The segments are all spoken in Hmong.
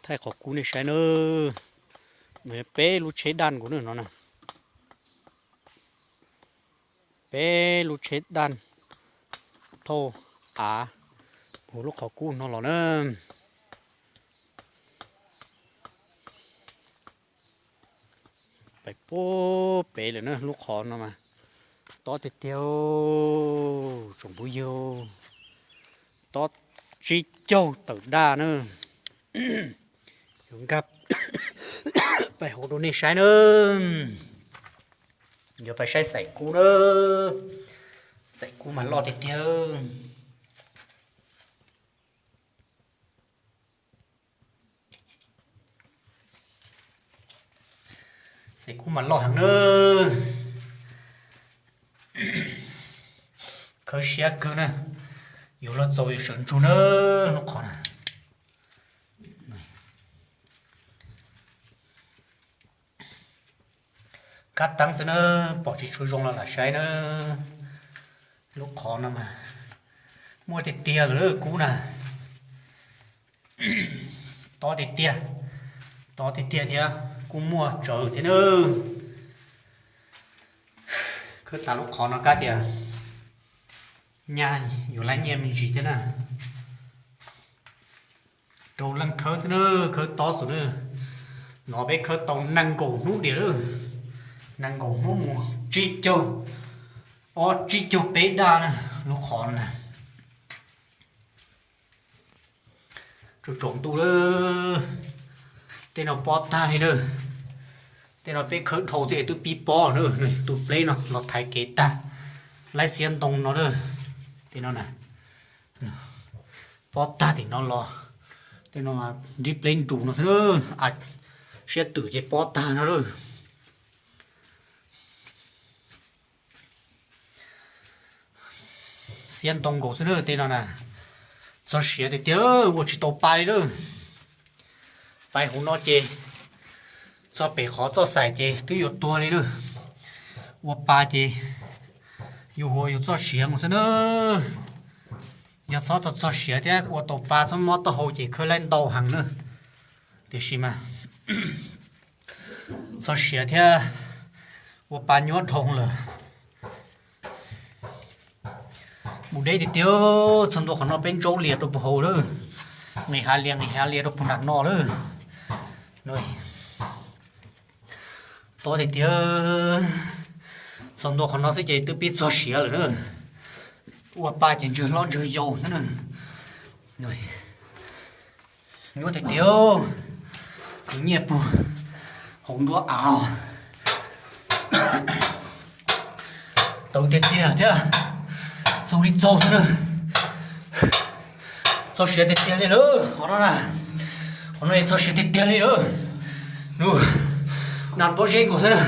Thaij qhov kub nej saib na. No yog peb lub tsheb daj nkaus na no na. Peb lub tsheb daj thauj av mus lub qhov kub no los na. Pais puag pem lawm na, lub qhov no mas tob tiag tiag, tsoom phooj ywg, tob tsib caug tawm daj na. Yuav nkag pais hauv rau nej saib na. Yuav pais saib xaim kub na. Xaim kub mas loj tiag tiag. Xaim kub mas loj heev na. Khawb siab kawg na. Yuav luag txaus yuav sawv ntsug na, lub qhov na. Kab teeb xwb na, pom tsis tshua zoo los lam saib na. Lub qhov no mas muaj tiag tiag lawm kub na. Tob tiag tiag, tob tiag tiag thiab kuj muaj tsawv thiab na. Khawb tas lub qhov no kab tias nyaj yuav laib nyiaj me ntsis thiab na. Rau leej khawb thiab na, khawb tob xwb na. No peb khawb tau nees nkaum hnub diam lawm, nees nkaum hnub mus tsib caug, ob tsib caug peb daj na, lub qhov na. Tsaus tsaus ntuj lawm, tej no pob tag li na. Tej no peb khawb dhau xwb twb pib pob na, tus pleb no los thaiv kev tag, laib xiab ntoo no na. Tej no na, pob tag tim no los, tej no nrib pleb nrus no xwb, siab twm ces pob tag no lawm. Xiab ntoo nkaus xwb na tej no na. Txog siav tiag tiag, ua tsis tau pa li lawm. Pais hauv no ces txog pem qhov txoj xaim ces twb yuav tuag li na. Ua pa ces yuav huav yuav txoj siav mus xwb na. Yog txhob txog txog siav thiab ua tau pa txhob mob taub hau ces khawb laib ntau heev na. Tiam sis mas txog siav thiab ua pa nyuab dhau lawm. Mus deb tiag tiag, txog ntua qhov no peb ntsaub lias rau puag hauv lawm. Nqis hav lias nqis hav lias rau puag nram no lawm. Tob tiag tiag, txog ntua qhov no xwb ces twb pib txog siav lawm na. Ua pa ces ntswg hlob ntswg yau xwb na. Nyuaj tiag tiag, kwv nyiaj puag hauv nruab av. Tawv tiag tiag thiab, xau li txaug xwb na. Txog siav tiag tiag li lawm qhov no na. Qhov no txog siav tiag tiag li lawm. Nws nas pob zeb nkaus xwb na.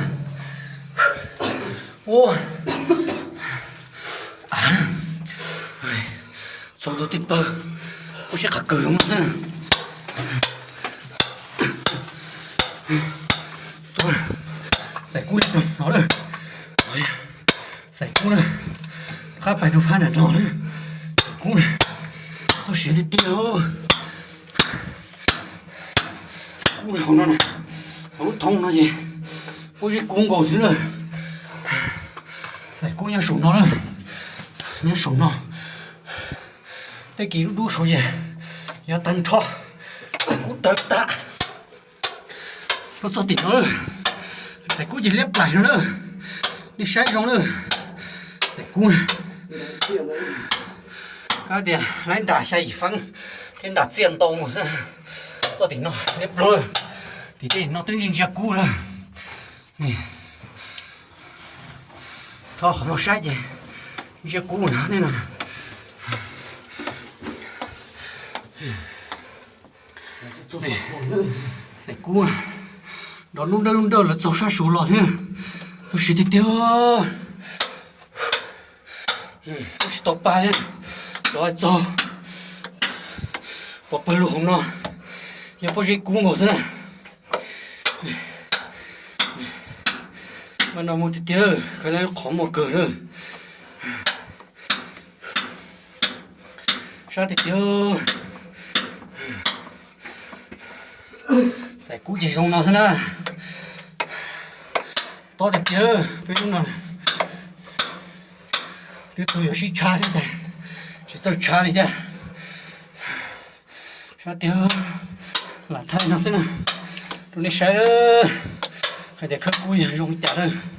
Ua txog ntua tib pawg, pob zeb qhov kawg xwb na. Xaim kub li no lawm. Xaim kub na, qab pais rau phab nram no lawm. Xaim kub na, txog siav tiag tiag. Kub hauv no, hauv lub thoob no ces pob zeb kub nkaus xwb na. Xaim kub nyob saum no lawm, nyob saum no. Tej kis dub dub saud ces yog tag nrho, xaim kub tawg tag. Rau txog tim no lawm, xaim kub ces liab plaim no na. Nej saib zoo na, xaim kub na. Kab tias laib nram xya yim feeb thiab nram txiaj ntau mus xwb. Txoj tim no liab plaws, tim tej no twb ntsia ntsia kub lawm. Rho qhov no saib ces ntsia kub na tej no. Xaim kub, nrov nub nrawj nub nrawj lawv txaug sab saud los thiab. Txog siav tiag tiag. Tsis tau pab li, rov txog pov pawg lug hauv no, yog pob zeb kub nkaus xwb na. Mas no mus tiag tiag, khav lab qhov muag kawg na. Sab tiag tiag. Tais kub ces zoo no xwb na. Tob tiag tiag, peb lub no twb tug yuav sib tshav thiab ces tsis txawj tshav li thiab. Sab tiag, lam thaij no xwb na rau nej saib, hais tias khawb kub yog zoo li cas na.